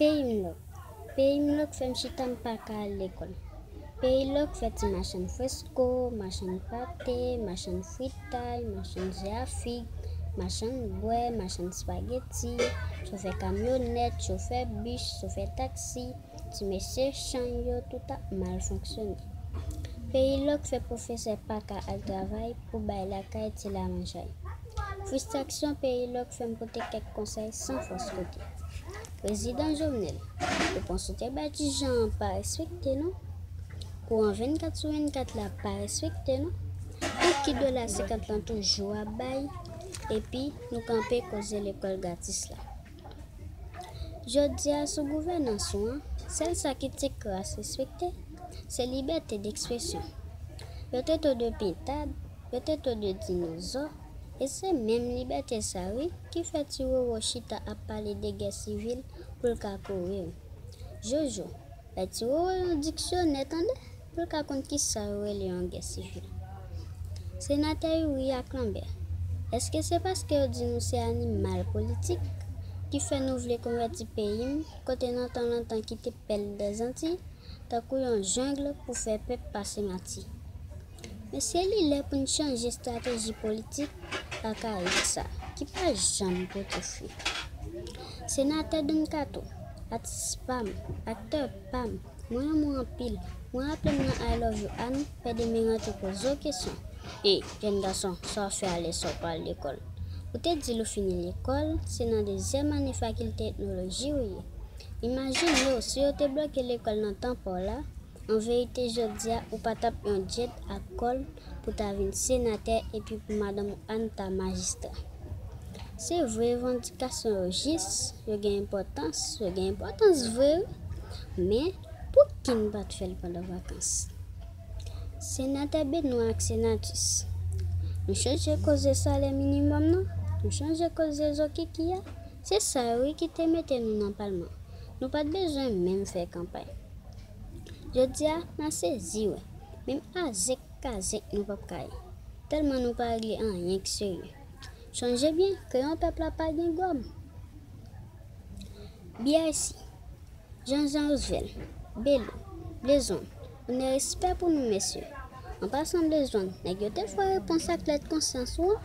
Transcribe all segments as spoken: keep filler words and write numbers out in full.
Peyi m lòk. Peyi m lòk fè m chita m pa ka al lekòl. Peyi lòk fè ti machann fresko, machann pate, machann fritay, machann je a fig, machann bwè, machann espageti, chofè kamyonèt, chofè bis, chofè taksi, ti mesye chanj yo, tout ap mal fonksyone. Peyi lòk fè pwofesè pa ka al travay pou bay lakay ti lamanjay. Fristrasyon peyi lòk fè m pote kèk konsèy san fòs kote. Prezidan Jovenel, depann ou te bay ti jan an pa respekte non. Kouran vennkat sou vennkat la pa respekte non. Tout ki dola senkant lan toujou ap bay, epi nou kanpe koze lekòl gratis la. Jodi a sou gouvènans ou an, sèl sa ki ti kras respekte, se libète dekspresyon. Yo te to de pintad, yo te to de dinozò, e se menm libète sa wi ki fè ti Roro chita ap pale de gè sivil pou l ka kore w. Jojo, bay ti Roro yon diksyonè tande, pou l ka konn kisa yo rele yon gè sivil. Senatè Youri ak Lambert, èske se paske yo di nou se animal politik ki fè nou vle konvèti peyi m kote nan tan lontan ki te pèl dèzantiy tankou yon jeng pou fè pèp pase mati? Men se li lè pou n chanje estrateji politik akayik sa ki pa janm pote fwi. Senatè Don Kato, atis pa m, aktè pa m, mwen renmen w anpil. Mwen raple m nan I Love You Ann, pè de merante poze w kesyon. E, jèn gason, sa w fè alè sa w pa al lekòl? Ou te di l ou fini lekòl, se nan dezyèm ane fakilte etnoloji ou ye. Imajine w si yo te bloke lekòl nan tan pa w la, an verite jodi a ou pa t ap yon djed ak kò l pou ta vin senatè epi pou madanm ou Ann ta majistra. Se vre revandikasyon yo jis, yo gen enpòtans, yo gen enpòtans vre wi, men pouki n pa t fè l pandan vakans? Senatè Benoît ak Senatus, nou chanje koze salè minimòm nan, nou chanje koze zo kiki a, se sa yo wi ki te mete nou nan palman. Nou pa t bezwen menm fè kanpay. Jodi a, n a sezi wè, menm azèk kazèk nou p ap ka ye, tèlman nou pa regle anyen k serye. Chonje byen, kreyon pèp la pa gen gòm. B I C, Jean Jean Roosevelt, Belo, Blezon, onè respè pou nou mesye. An pasan Blezon, nèg yo te fè repons ak lèt konsyans ou an.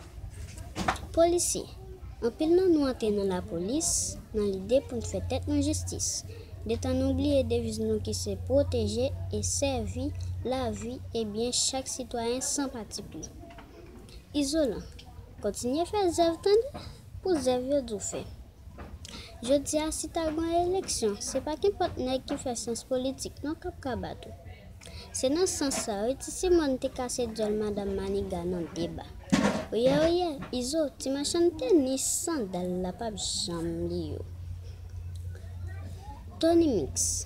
Polisye, anpil nan nou antre nan lapolis nan lide pou n fè tèt nou jistis, detan nou bliye deviz nou ki se pwoteje e sèvi lavi e byen chak sitwayen san patipri. Izolan, kontinye fè zèv tande pou zèv yo di w fè. Jodi a si ta gen eleksyon, se pa kenpòt nèg ki fè syans politik non k ap ka bat ou. Se nan sans sa wi ti Simòn te kase dyòl madanm Maniga nan deba. Oyè oyè, Izo, ti machann tenis sandal la p ap janm bliye w. Tony Mix,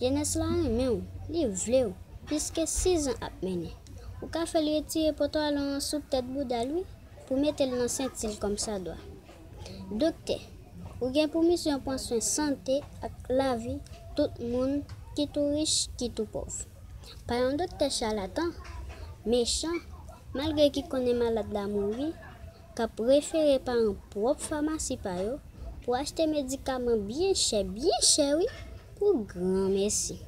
jenès la renmen w, li vle w, plis ke sizan ap mennen. Ou ka fè l retire pantalon an sou tèt bouda l wi, pou mete l nan senti l kòmsadwa. Doktè, ou gen pou misyon pran swen sante ak lavi tout moun, kit ou rich, kit ou pòv. Pa yon doktè chalatan, mechan, malgre ki konnen malad la mouri, k ap refere paran pwòp famasi pa yo pou achte medikaman byen chè, byen chè wi, pou granmesi.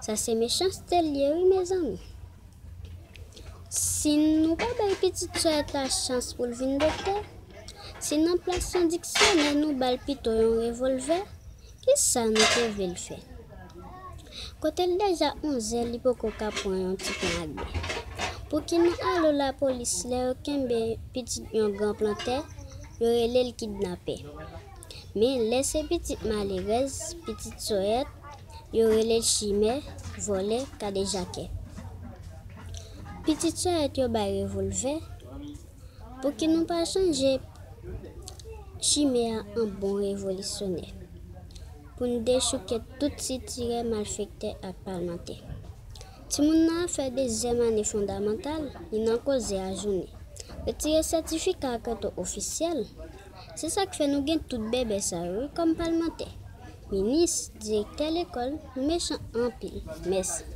Sa se mechanste l ye wi mezanmi. Si nou pa bay pitit Soyèt la chans pou l vin doktè, si nan plas yon diksyonè nou ba l pito yon revòlvè, kisa nou te vle l fè? Kote l deja onzè, li poko ka pran yon ti pen ak bè. Pouki nou ale lapolis lè yo kenbe pitit yon gran plantè, yo rele l kidnapè? Men lè se pitit malerèz, pitit Soyèt, yo rele l chimè, vòlè, kadejakè. Pitit Soyèt yo bay revòlvè, pouki nou pa chanje chimè a an bon revolisyonè pou n dechouke tout sitirè, malfektè ak palmantè? Timoun nan ap fè dezyèm ane fondamantal, li nan koze a jounen. Retire sètifika ak reto ofisyèl. Se sa k fè nou gen tout bèbè sa yo wi kòm palmantè, minis, direktè lekòl, nou mechan anpil. Mèsi.